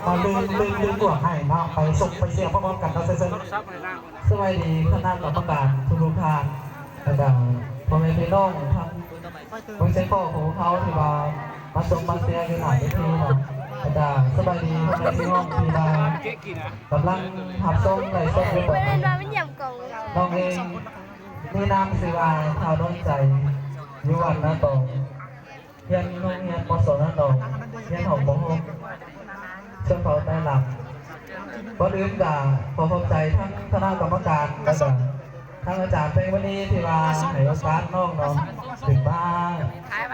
ມາລື່ນ ລື່ນ ລື່ນບວກໃຫ້ເນາະ ໄປຊົມໄປເຊຍພ້ອມໆກັນເນາະ ເຊີນ. ສະບາຍດີຄະນະກຳມະການທຸກໆທ່ານ ແລ້ວກະພໍ່ແມ່ພີ່ນ້ອງທັງເມືອງຊຽງຂອງພວກເຮົາທີ່ວ່າມາຊົມມາເຊຍຢູ່ໜ້າເວທີເນາະ ແລ້ວກະສະບາຍດີພໍ່ແມ່ພີ່ນ້ອງທີ່ວ່າກຳລັງຮັບຊົມໄລຟ໌ສົດຢູ່ຕອນນີ້. ນ້ອງເອງມີນາມຊື່ວ່າ ທ້າວດອນໃຈ ຢູ່ບ້ານນາຕອງ ຮຽນໂຮງຮຽນ ມສ ນາຕອງ ຮຽນຫ້ອງ ປໍຫົກ ຊົນເຜົ່າໄຕລຳ. ກ່ອນອື່ນກະຂໍຂອບໃຈທັງຄະນະກຳມະການ ແລ້ວກະທັງອາຈານແພງມະນີທີ່ວ່າໃຫ້ໂອກາດນ້ອງເນາະ ຂຶ້ນມາ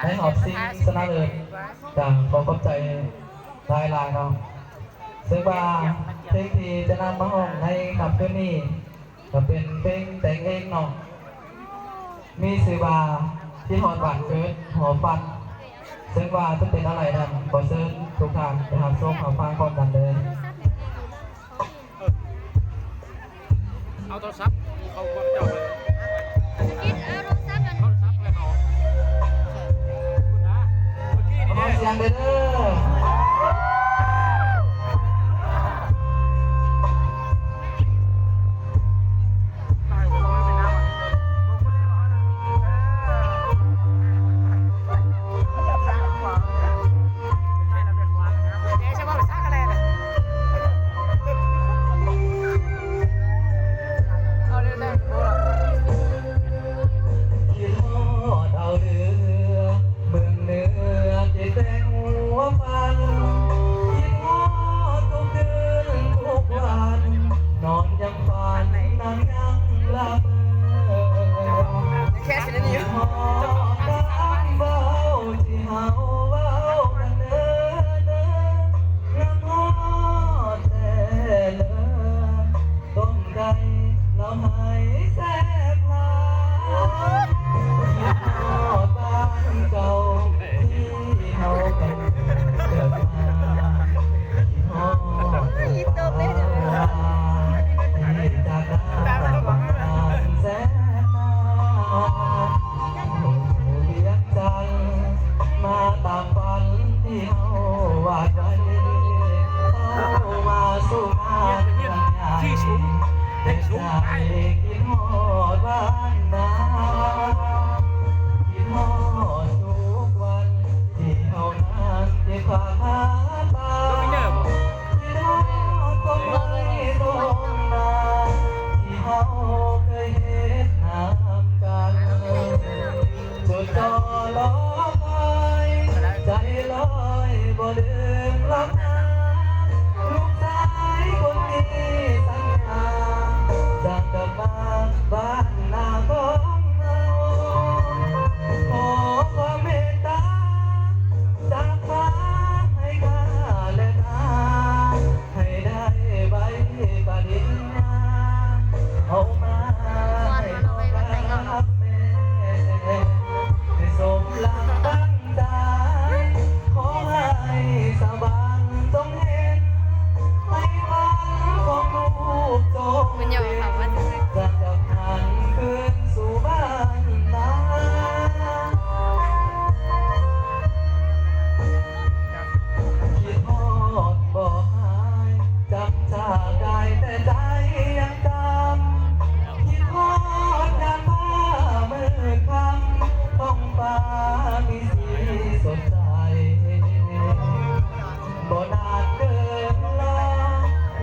ໃນຮອບຊິງຊະນະເລີດ ກະຂໍຂອບໃຈຫຼາຍໆເນາະ. ເຊິ່ງວ່າເພງທີ່ຈະນຳມາຮ້ອງໃນຄ່ຳຄືນນີ້ ກະເປັນເພງແຕ່ງເອງເນາະ ມີຊື່ວ່າ ຄິດຮອດບ້ານເກີດ ຫອບຝັນ. ເຊິ່ງວ່າຈະເປັນແນວໃດນັ້ນ ຂໍເຊີນທຸກທ່ານໄປຮັບຊົມຮັບຟັງພ້ອມກັນເດີ. ເອົາໂທລະສັບເຂົ້າພວກເຈົ້າ ກິນເອົາໂທລະສັບ ໂທລະສັບເພິ່ນອອກ ພຸ້ນນະ ເມື່ອກີ້ນີ້ເດ້ ຂໍສຽງເດີ. ຄິດຮອດເອົາເຫຼືອ ເມືອງເໜືອທີ່ແຕ່ງຫົວພັນ ຄິດຮອດທຸກຄືນທຸກວັນ ນອນຍັງຝັນນາງຍັງລະເມີ. ຄິດຮອດຄຳເວົ້າທີ່ເຮົາເວົ້າກັນເນີໆ ງາມຮອດແທ້ເລີຍ ຕົ້ມໄກ່ລາວໄຮ່ແຊບຫຼາຍ ຄິດຮອດບ້ານເກົ່າທີ່ເຮົາເກີດມາ ຄິດຮອດປ່າທີ່ຈາກນາບ້ານແສນນາ ວຽງຈັນ ມາຕາມຝັນທີ່ເຮົາວາດໄວ້ ເຮົາມາສູ່ງານ ທີ່ສູງ ເປັນໃຈຄິດຮອດບ້ານນາ ຄິດຮອດທຸກວັນທີ່ເຮົານັ້ນໄດ້ຜ່ານມາ ຄິດຮອດທົ່ງໄຮ່ທົ່ງນາທີ່ເຮົາເຄີຍເຮັດນຳກັນ ຈົດຈ່ອລອຄອຍ ໃຈລອຍບໍ່ລືມລຳນາ ລູກຊາຍຄົນມີສັນຍາ ຈະກັບມາບ້ານນາຂອງເຮົາ ຂໍຄວາມເມດຕາຈາກຟ້າໃຫ້ຂ້າແລະນາ ໃຫ້ໄດ້ໃບປະລິນຍາ ເອົາມາໃຫ້ພໍ່ກັບແມ່ ໃຫ້ສົມດັ່ງຕັ້ງໃຈ ຂໍໃຫ້ສະຫວ່າງຈົ່ງເຫັນ ໃຫ້ຝັນຂອງລູກຈົ່ງເປັນ ຈະກັບຫັນຄືນສູ່ບ້ານນາ. ຄິດຮອດບໍ່ຫາຍ ຈຳຈາກາຍແຕ່ໃຈຍັງຈຳ ຄິດຮອດຍາມຟ້າມືດຄ່ຳ ທ້ອງຟ້າມີສີສົດໃສ ບໍ່ນານເກີນລໍ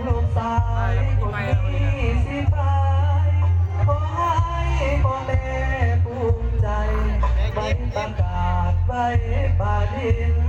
ລູກຊາຍຄົນນີ້ຊິໄປ ຂໍໃຫ້ພໍ່ແມ່ພູມໃຈ ໃບປ ກາດໄວ້ປະດິນ